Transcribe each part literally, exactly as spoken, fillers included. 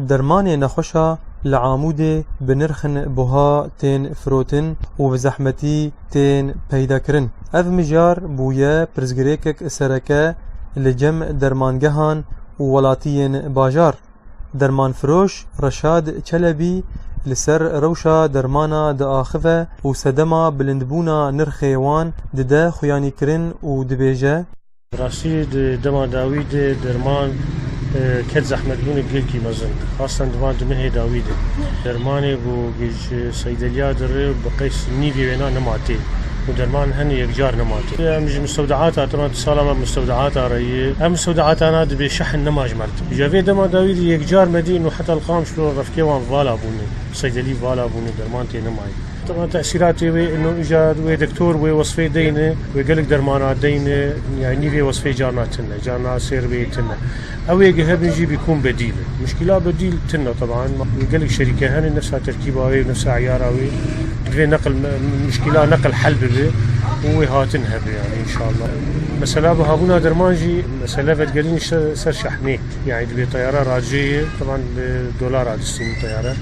Dermanê nexweşa li Amûdê bi nirxin buha tên firotin û bi zehmetî tên peyda kirin. Ev mijar bûye pirsgirêkek sereke li cem dermangehan û welatiyên bajar. Dermanfiroş Reşad Çelebî li ser rewşa dermana diaxive û sedema bilindbûna nirxê wan dide xuyanîkirin û dibêje: Rastî di dema dawî de derman, e, ket zehmetbûnek gelkî mezin. Xastan di van di mehê dawî de. Dermanê ku ji seydeliya diri bi qeys nîvê wêna nema tê. Û derman hene yekcar nema tê. Em ji mistewdeata, teban di sala me mistewdeata re ye. Em mistewdeatana dibê şehin nema ji me re tê. Ji vê dema dawî de yekcar me dî û heta li Qamişlo revkê wan vala bûne. Seydelî vala bûne, derman tê nemayê. Teban tesîratê wê, ino îcar wê doktor wê wesfê deyne, wê gelek dermana deyne, yani nîvê wesfê carna tine, carna sêr wê tine. Ew ê hebin jî bîkûn bedîl e. Muşkila bedîl tine teban. Gelek şerîke hene nefsa terkîba wê, nefsa eyara wê. Divê neqil me-, muşkila neqil hel bibe û wê hatin hebe yani inşallah. Mesela bihabûna derman jî mesele vedgerîn ser, ser şehnê. Yani divê teyara racê ye, teban bi dolara distînin teyara.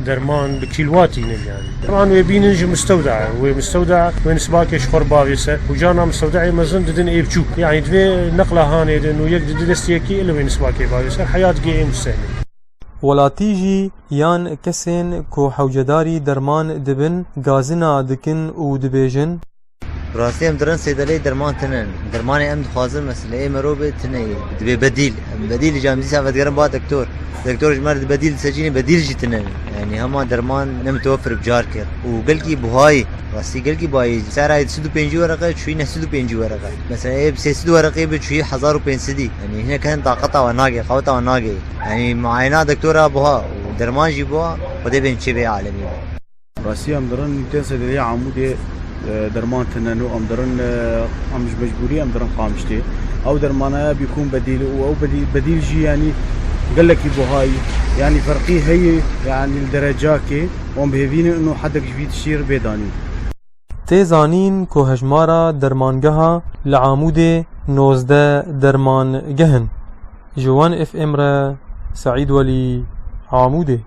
Derman bi kîlwatî ne yani. Teban wê bînin ji mistewda, wê mistewda, wê nisbakê ji xwe bavê ser. Û carna mistewdayê mezin didin ê biçûk. Yani divê neqla hanê de, nû yek didi destê yekê, ile wê nisbakê bavê ser. Heya digê ê mustehmê. Welatî jî yan kesên ku hewcedarî derman dibin, gazina dikin û dibêjin: Rastî em dirin seydeleyê derman tinin. Dermanê em dixwazin meseleyê merov bê tine ye. Dibê bedîl. Em bedîl jî em dîsa vedgerin ba doktor. Doktor ji me re di bedîl diseçînê, bedîl jî tine. Yani hema derman ne mitewefir bi car kir. Û gelkî buhayî. Rastî gelkî buhayî. Serayê di sed û pêncî wereqe, çûyî neh sed û pêncî wereqe. Mesela ê bi sê sed wereqê bi çûyî hezar û pênc sedî. Yani hine ken taqeta we nagê, qaweta we nagê. Yani muayena doktora buha û derman jî buha. Xwedê bên çê vê alemî be. Rastî em dirin tên seydeleyê Amûdê, e, derman tine nû em dirin, e, em ji mecbûrî em dirin Qamiştê. Ew dermanaya bîkûn bedîl û ew bedî-, bedîl jî yanî gelekî buhayî. Yanî ferqî heye, yanî li derecakê wan bihêvî ne û hedek ji vî tiştî re bê danîn. Tê zanîn ku hejmara dermangeha li Amûdê nozdeh dermangeh in. Ji Wan F M re Seîd Welî, Amûdê.